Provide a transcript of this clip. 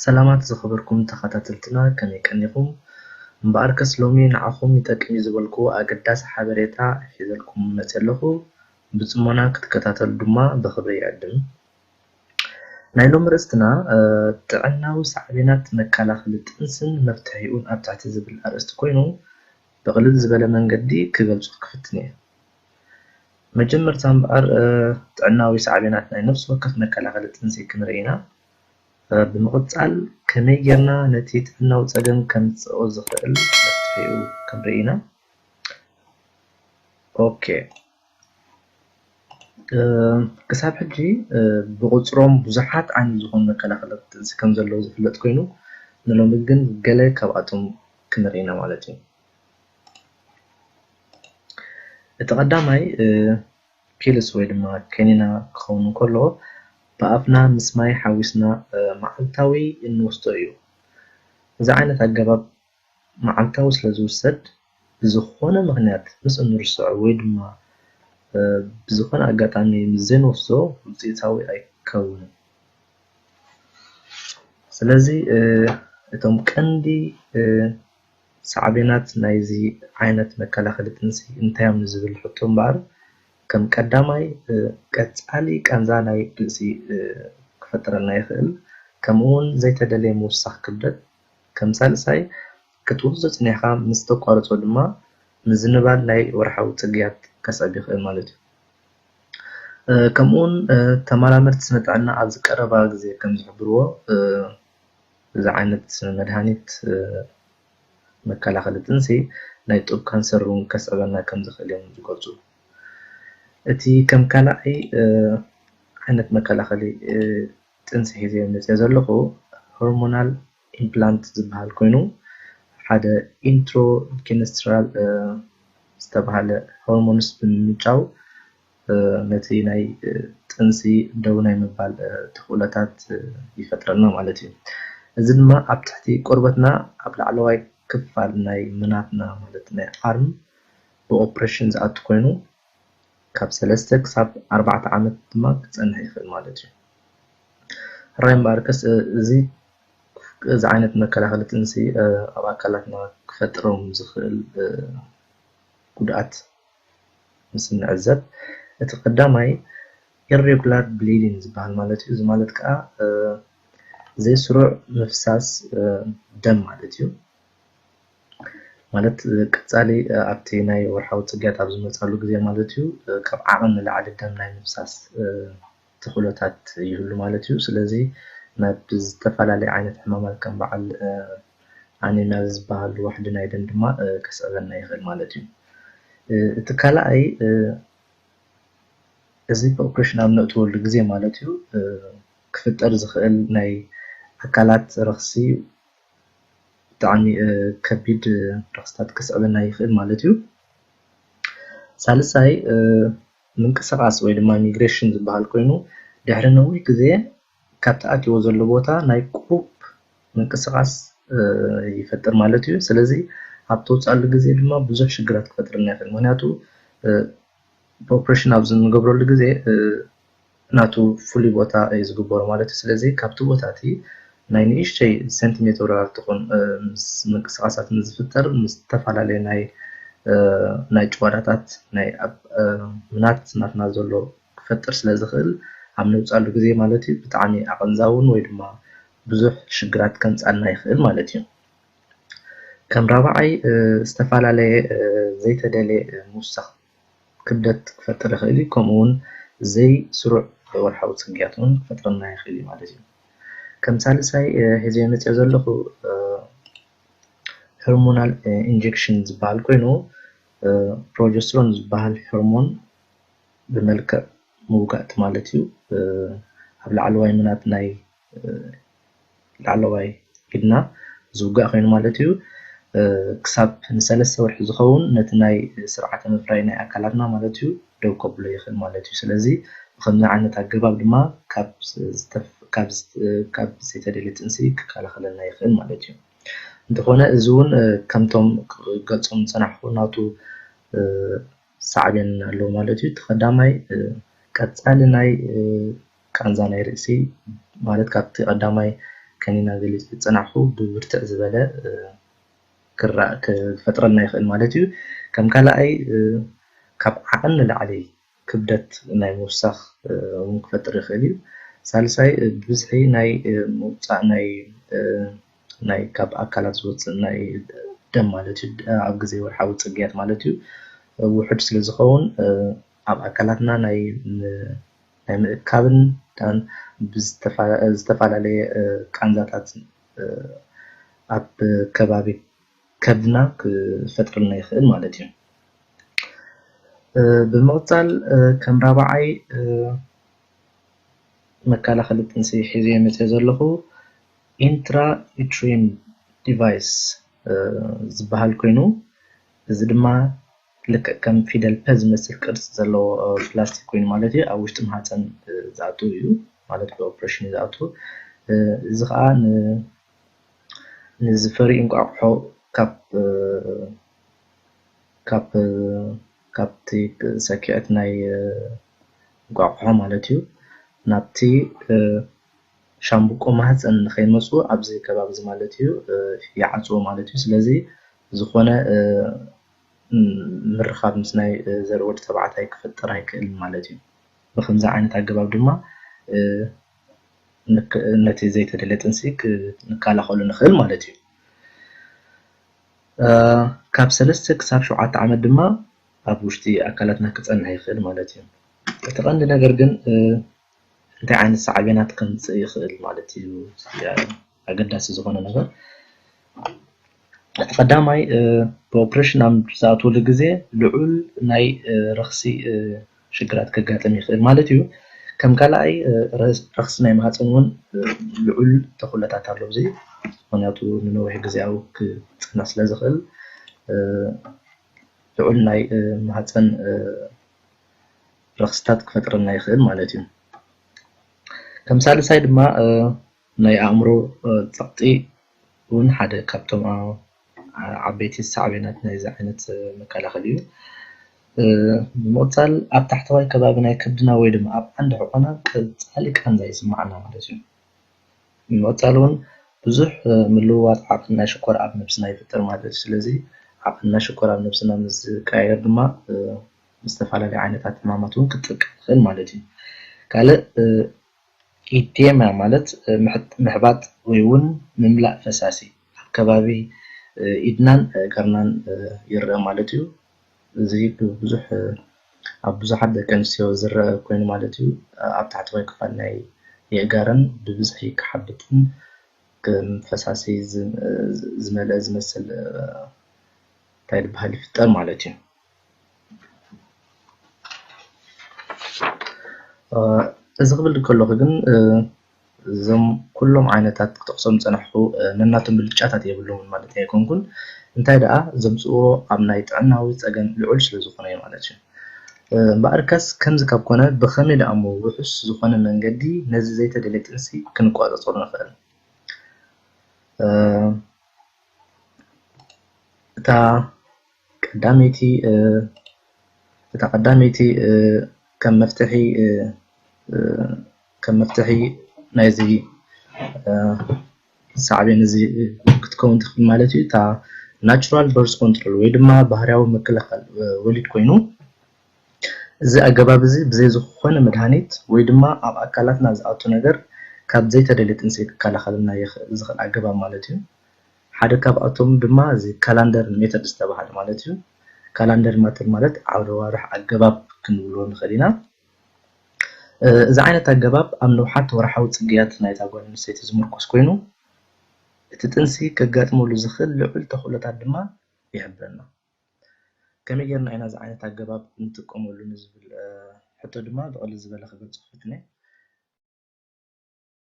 ሰላማት ዝኸበርኩም ተኸታተልትና፣ ከመይ ቀኒኹም? እምበኣርከስ ሎሚ ንዓኹም ይጠቅም እዩ ዝበልኩዎ ኣገዳሲ ሓበሬታ ሒዘልኩም መፅየ ኣለኹ። ብፅሞና ክትከታተሉ ድማ ብኽብሪ ይዕድም። ናይ ሎሚ ርእስትና ጥዕናዊ ሳዕቤናት መከላኸሊ ጥንስን መፍትሒኡን ኣብ ትሕቲ ዝብል ኣርእስቲ ኮይኑ፣ ብቕልል ዝበለ መንገዲ ክገልጾ ክፍትን እየ። መጀመርታ እምበኣር ጥዕናዊ ሳዕቤናት ናይ ነፍሲ ወከፍ መከላኸሊ ጥንሲ ክንርኢ ኢና። ብምቕጻል ከመይ ጌርና ነቲ ጥዕናዊ ጸገም ከምጽኦ ዝኽእል መፍትሒኡ ክንርኢ ኢና። ኦኬ። ክሳብ ሕጂ ብቑጽሮም ብዙሓት ዓይነት ዝኾኑ መከላኸሊ ጥንሲ ከም ዘለዉ ዝፍለጥ ኮይኑ፣ ንሎሚ ግን ገለ ካብኣቶም ክንርኢ ኢና ማለት እዩ። እቲ ቀዳማይ ፒልስ ወይ ድማ ከኒና ክኸውን እንከሎ፣ ብኣፍና ምስ ማይ ሓዊስና መዓልታዊ እንወስዶ እዩ። እዚ ዓይነት ኣገባብ መዓልታዊ ስለ ዝውሰድ፣ ብዝኾነ ምኽንያት ምስ እንርስዖ ወይ ድማ ብዝኾነ ኣጋጣሚ ምስ ዘይንወስዶ ውፅኢታዊ ኣይከውንን። ስለዚ እቶም ቀንዲ ሳዕቤናት ናይዚ ዓይነት መከላኸሊ ጥንሲ እንታይ እዮም ንዝብል ሕቶ እምበኣር፣ ከም ቀዳማይ ቀፃሊ ቃንዛ ናይ ርእሲ ክፈጥረልና ይኽእል። ከምኡ እውን ዘይተደለየ ምውሳኽ ክብደት፣ ከም ሳልሳይ ክትወስዶ ፅኒሕካ ምስ ተቋርፆ ድማ ምዝንባል ናይ ወርሓዊ ፅግያት ከስዕብ ይኽእል ማለት እዩ። ከምኡውን ተመራመርቲ ስነ ጥዕና ኣብዚ ቀረባ ግዜ ከም ዝሕብርዎ፣ እዚ ዓይነት መድሃኒት መከላኸሊ ጥንሲ ናይ ጡብ ካንሰር እውን ከስዕበና ከም ዝኽእል እዮም ዝገልፁ። እቲ ከም ካልኣይ ዓይነት መከላኸሊ ጥንሲ ሒዘ መፅየ ዘለኹ ሆርሞናል ኢምፕላንት ዝበሃል ኮይኑ፣ ሓደ ኢንትሮኪንስትራል ዝተባሃለ ሆርሞንስ ብምምንጫው ነቲ ናይ ጥንሲ ደው ናይ ምባል ተኽእሎታት ይፈጥረልና ማለት እዩ። እዚ ድማ ኣብ ትሕቲ ቆርበትና ኣብ ላዕለዋይ ክፋል ናይ ምናትና ማለት ናይ ኣርም ብኦፕሬሽን ዝኣቱ ኮይኑ፣ ካብ ሰለስተ ክሳብ ኣርባዕተ ዓመት ድማ ክጸንሕ ይኽእል ማለት እዩ። ሕራይ እምበኣርከስ እዚ እዚ ዓይነት መከላኸሊ ጥንሲ ኣብ ኣካላትና ክፈጥሮም ዝኽእል ጉድኣት ምስ እንዕዘብ፣ እቲ ቀዳማይ ኢሬጉላር ብሊዲንግ ዝበሃል ማለት እዩ። እዚ ማለት ከዓ ዘይስሩዕ ምፍሳስ ደም ማለት እዩ። ማለት ቀፃሊ ኣብቲ ናይ ወርሓዊ ፅግያት ኣብ ዝመፃሉ ግዜ ማለት እዩ፣ ካብ ዓቐን ንላዕሊ ደም ናይ ምፍሳስ ተኽእሎታት ይህሉ ማለት እዩ። ስለዚ ናብ ዝተፈላለዩ ዓይነት ሕማማት ከም በዓል ኣኒሚያ ዝበሃሉ ዋሕዲ ናይ ደም ድማ ከስዕበና ይኽእል ማለት እዩ። እቲ ካልኣይ እዚ ብኦፕሬሽን ኣብ ነእትወሉ ግዜ ማለት እዩ ክፍጠር ዝኽእል ናይ ኣካላት ረኽሲ ብጣዕሚ ከቢድ ረኽስታት ከስዕበና ይኽእል ማለት እዩ። ሳልሳይ ምንቅስቓስ ወይ ድማ ሚግሬሽን ዝበሃል ኮይኑ፣ ድሕሪ ነዊሕ ግዜ ካብ ትኣትዎ ዘሎ ቦታ ናይ ቁሩብ ምንቅስቓስ ይፈጥር ማለት እዩ። ስለዚ ኣብ ተውፅኣሉ ግዜ ድማ ብዙሕ ሽግራት ክፈጥረልና ይኽእል። ምክንያቱ ብኦፕሬሽን ኣብዚ እንገብረሉ ግዜ ናቱ ፍሉይ ቦታ እዩ ዝግበሮ ማለት እዩ። ስለዚ ካብቲ ቦታ እቲ ናይ ንእሽተይ ሴንቲሜትር ትኹን ምስ ምንቅስቓሳት ንዝፍጠር ምስ ዝተፈላለዩ ናይ ናይ ጭዋዳታት ናይ ኣብ ምናት ናትና ዘሎ ክፈጥር ስለ ዝኽእል ኣብ ነውፃሉ ግዜ ማለት እዩ ብጣዕሚ ኣቐንዛውን ወይ ድማ ብዙሕ ሽግራት ከምፃልና ይኽእል ማለት እዩ። ከም ራብዓይ ዝተፈላለየ ዘይተደለየ ምውሳኽ ክብደት ክፈጥር ይኽእል እዩ። ከምኡ እውን ዘይስሩዕ ወርሓዊ ፅግያት እውን ክፈጥረልና ይኽእል እዩ ማለት እዩ። ከም ሳልሳይ ሒዘዮ መፅዮ ዘለኹ ሆርሞናል ኢንጀክሽን ዝበሃል ኮይኑ ፕሮጀስትሮን ዝበሃል ሆርሞን ብመልክዕ ምውጋእቲ ማለት እዩ። ኣብ ላዕለዋይ ምናት ናይ ላዕለዋይ ኢድና ዝውጋእ ኮይኑ ማለት እዩ። ክሳብ ንሰለስተ ወርሒ ዝኸውን ነቲ ናይ ስርዓተ ምፍራይ ናይ ኣካላትና ማለት እዩ ደው ከብሎ ይኽእል ማለት እዩ። ስለዚ ብኸምዚ ዓይነት ኣገባብ ድማ ካብ ዘይተደልየ ጥንሲ ክከላኸለልና ይኽእል ማለት እዩ። እንተኾነ እዚ እውን ከምቶም ክገልጾም ዝጸናሕኩ ናቱ ሳዕቤን ኣለዎ ማለት እዩ። እቲ ቀዳማይ ቀጻሊ ናይ ቃንዛ ናይ ርእሲ ማለት ካብቲ ቀዳማይ ከኒና ገሊፅ ዝፀናሕኩ ብብርትዕ ዝበለ ክረእ ክፈጥረልና ይኽእል ማለት እዩ። ከም ካልኣይ ካብ ዓቐን ንላዕሊ ክብደት ናይ ምውሳኽ እውን ክፈጥር ይኽእል እዩ። ሳልሳይ ብብዝሒ ናይ ምውፃእ ናይ ናይ ካብ ኣካላት ዝወፅእ ናይ ደም ማለት እዩ። ኣብ ግዜ ወርሓዊ ፅግያት ማለት እዩ። ውሑድ ስለ ዝኸውን ኣብ ኣካላትና ናይ ናይ ምእካብን ብዝተፈላለየ ቃንዛታት ኣብ ከባቢ ከብድና ክፈጥረልና ይኽእል ማለት እዩ። ብምቕፃል ከም ራብዓይ መከላኸሊ ጥንሲ ሒዘ መፅእ ዘለኹ intrauterine device ዝበሃል ኮይኑ እዚ ድማ ልክዕ ከም ፊደል ፐ ዝመስል ቅርፂ ዘለዎ ፕላስቲክ ኮይኑ ማለት እዩ ኣብ ውሽጢ ማህፀን ዝኣቱ እዩ ማለት ብኦፕሬሽን ዝኣቱ እዚ ከዓ ንዝፈሪ እንቋቑሖ ካብ ካብ ካብቲ ሰኪዐት ናይ እንቋቑሖ ማለት እዩ ናብቲ ሻምብቆ ማህፀን ንኸይመፁ ኣብዚ ከባቢ እዚ ማለት እዩ ይዓፅዎ ማለት እዩ ስለዚ ዝኾነ ምርኻብ ምስ ናይ ዘርኢ ወዲ ተባዕታይ ክፈጥር ኣይክእልን ማለት እዩ ብከምዚ ዓይነት ኣገባብ ድማ ነቲ ዘይተደልየ ጥንሲ ክንከላኸሉ ንኽእል ማለት እዩ ካብ ሰለስተ ክሳብ ሸውዓተ ዓመት ድማ ኣብ ውሽጢ ኣካላትና ክፀንሕ ይኽእል ማለት እዩ እቲ ቀንዲ ነገር ግን እንታይ ዓይነት ሳዕቤናት ከምፅእ ይኽእል ማለት እዩ ኣገዳሲ ዝኾነ ነገር እቲ ቀዳማይ ብኦፕሬሽን ኣብ ዝኣትወሉ ግዜ ልዑል ናይ ረኽሲ ሽግራት ከጋጥም ይኽእል ማለት እዩ ከም ካልኣይ ረኽሲ ናይ ማህፀን እውን ልዑል ተኽእሎታት ኣሎ እዚ ምክንያቱ ንነዊሕ ግዜያዊ ክፀንሕ ስለ ዝኽእል ልዑል ናይ ማህፀን ረኽስታት ክፈጥረልና ይኽእል ማለት እዩ ከም ሳልሳይ ድማ ናይ ኣእምሮ ፀቕጢ እውን ሓደ ካብቶም ዓበይቲ ሳዕቤናት ናይዚ ዓይነት መከላኸሊ እዩ ብምቕፃል ኣብ ታሕተዋይ ከባቢ ናይ ከብድና ወይ ድማ ኣብ ዓንዲ ሕቆና ቀፃሊ ቃንዛ ይስማዓና ማለት እዩ ብምቕፃል እውን ብዙሕ ምልውዋጥ ዓቕን ናይ ሽኮር ኣብ ነብስና ይፍጠር ማለት እዩ ስለዚ ዓቕን ናይ ሽኮር ኣብ ነብስና ምስ ዝቀያየር ድማ ዝተፈላለዩ ዓይነታት ሕማማት እውን ክጠቅዕ ይኽእል ማለት እዩ ካልእ ኢዴማ ማለት ምሕባጥ ወይ እውን ምምላእ ፈሳሲ ኣብ ከባቢ ኢድናን እግርናን ይረአ ማለት እዩ እዚ ብዙሕ ኣብ ብዙሓት ደቂ ኣንስትዮ ዝረአ ኮይኑ ማለት እዩ ኣብ ታሕተዋይ ክፋል ናይ የእጋረን ብብዝሒ ክሓብጥን ከም ፈሳሲ ዝመልአ ዝመስል እንታይ ዝበሃል ይፍጠር ማለት እዩ እዚ ክብል ከለኹ ግን እዞም ኩሎም ዓይነታት ክጠቕሶም ዝፀናሕኩ ነናቶም ብልጫታት የብሎምን ማለት ኣይኮንኩን እንታይ ደኣ ዘምፅዎ ኣብ ናይ ጥዕናዊ ፀገም ልዑል ስለ ዝኾነ እዩ ማለት እዩ እምበኣርከስ ከምዚ ካብ ኮነ ብኸመይ ደኣ እሞ ውሑስ ዝኾነ መንገዲ ነዚ ዘይተደልየ ጥንሲ ክንቆፃፀሮ ንኽእል እታ ቀዳመይቲ እታ ቀዳመይቲ ከም መፍትሒ ከም መፍትሒ ናይዚ ሳዕቤን እዚ ክትከውን ትኽእል ማለት እዩ እታ natural birth control ወይ ድማ ባህርያዊ ምክልኻል ወሊድ ኮይኑ እዚ ኣገባብ እዚ ብዘይ ዝኾነ መድሃኒት ወይ ድማ ኣብ ኣካላትና ዝኣቱ ነገር ካብ ዘይተደልየ ጥንሲ ክከላኸለልና ይኽእል ዝኽእል ኣገባብ ማለት እዩ ሓደ ካብኣቶም ድማ እዚ ካላንደር ሜተድ ዝተባሃለ ማለት እዩ ካላንደር ሜተድ ማለት ዓውደ ዋርሕ ኣገባብ ክንብሎ ንኽእል ኢና እዚ ዓይነት ኣገባብ ኣብ ንውሓት ወርሓዊ ፅግያት ናይታ ጓል ኣንስተይቲ ዝምርኮስ ኮይኑ እቲ ጥንሲ ከጋጥመሉ ዝኽእል ልዑል ተኽእሎታት ድማ ይሕብረና ከመይ ጌርና ኢና እዚ ዓይነት ኣገባብ ንጥቀመሉ ንዝብል ሕቶ ድማ ብቐልል ዝበለ ክገልፆ ክፍትነ